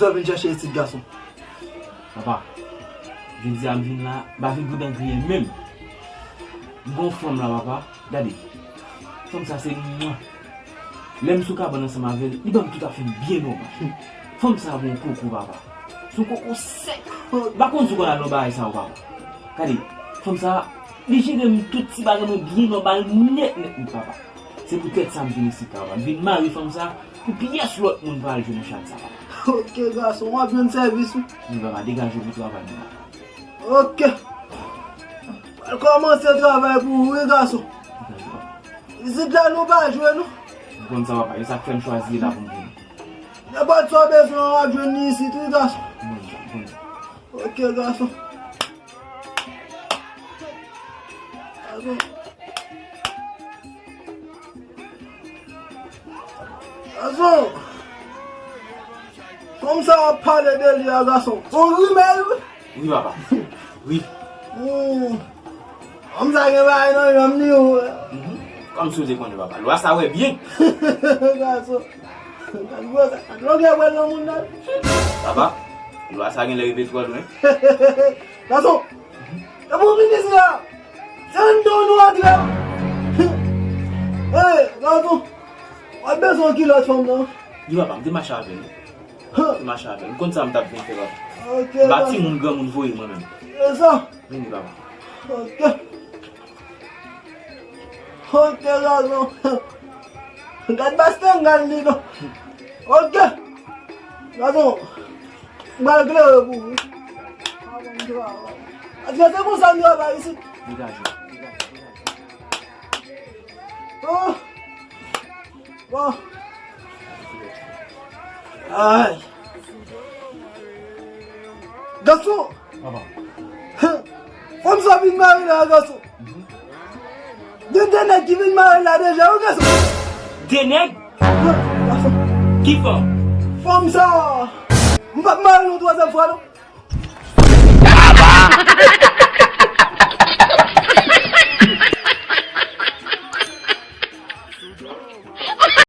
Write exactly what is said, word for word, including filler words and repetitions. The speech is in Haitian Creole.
Sa vin chache isit, gason. Papa, jodi a m vin la, m pa vin pou dan griyen menm. M gon fanm la, papa. Gade. Fanm sa se mwen. Lè m sou kabann ansanm avè l, li ban m tout afè m byen nòmal. Fanm sa gon koko, papa. Se yon koko sèk. M pa konn si w konn al nan bagay sa yo, papa. Gade, fanm sa, li jere m tout ti bagay mwen byen nòmal, nèt, nèt, nèt, papa. Se poutèt sa m vin isit la, papa. M vin mare fanm sa pou pyès lòt moun pa al jwe nan chat sa, papa. Ok, gason, w ap jwenn sèvis ou. Wi, papa, degaje w pou travay nou, papa. Ok. Pral kòmanse travay pou ou, wi, gason. Isit la, nou pa jwe, non. M konn sa, papa. E sa k fè m chwazi la pou m vini. Nenpòt sa w bezwen, w ap jwenn li isit, wi, gason. M konn sa, m konn sa. Ok, gason. Gason. Gason. Fanm sa w ap pale de li a, gason. Se yon rimè, wi. Wi, papa. Wi. Hmm. Fanm sa gen bagay nan janm li, wi. Mhm. Kòmsi w te konnen, papa. Lwa sa wè byen. Gason. Gad gwo sa, gad longè bwèl nan moun nan. Papa, lwa sa gen lè rive twò lwen. Gason, e pou w vin isit la. Se anndan nou antre. Hey, gason, w ap bezwen kilòt fanm nan. Di papa, m te mache avè l. M te mache avè l. M konn sa m t ap vin fè, papa. Ok, m pa gason. Timoun granmoun voye mwen menm. E sa? Vini, papa. Ok. Ok, gason. Gad bastèngan li non. Ok. Gason. M pral klere pou ou. Paske se konsa m travay isit. Degaje. Oh. Bon. Ay. Gason. Papa. Fanm sa vin mare la, gason. Gen de nèg ki vin mare la deja, wi, gason. De nèg? Gason. Ki fanm? Fanm sa. M p ap mare yon twazyèm fwa, non.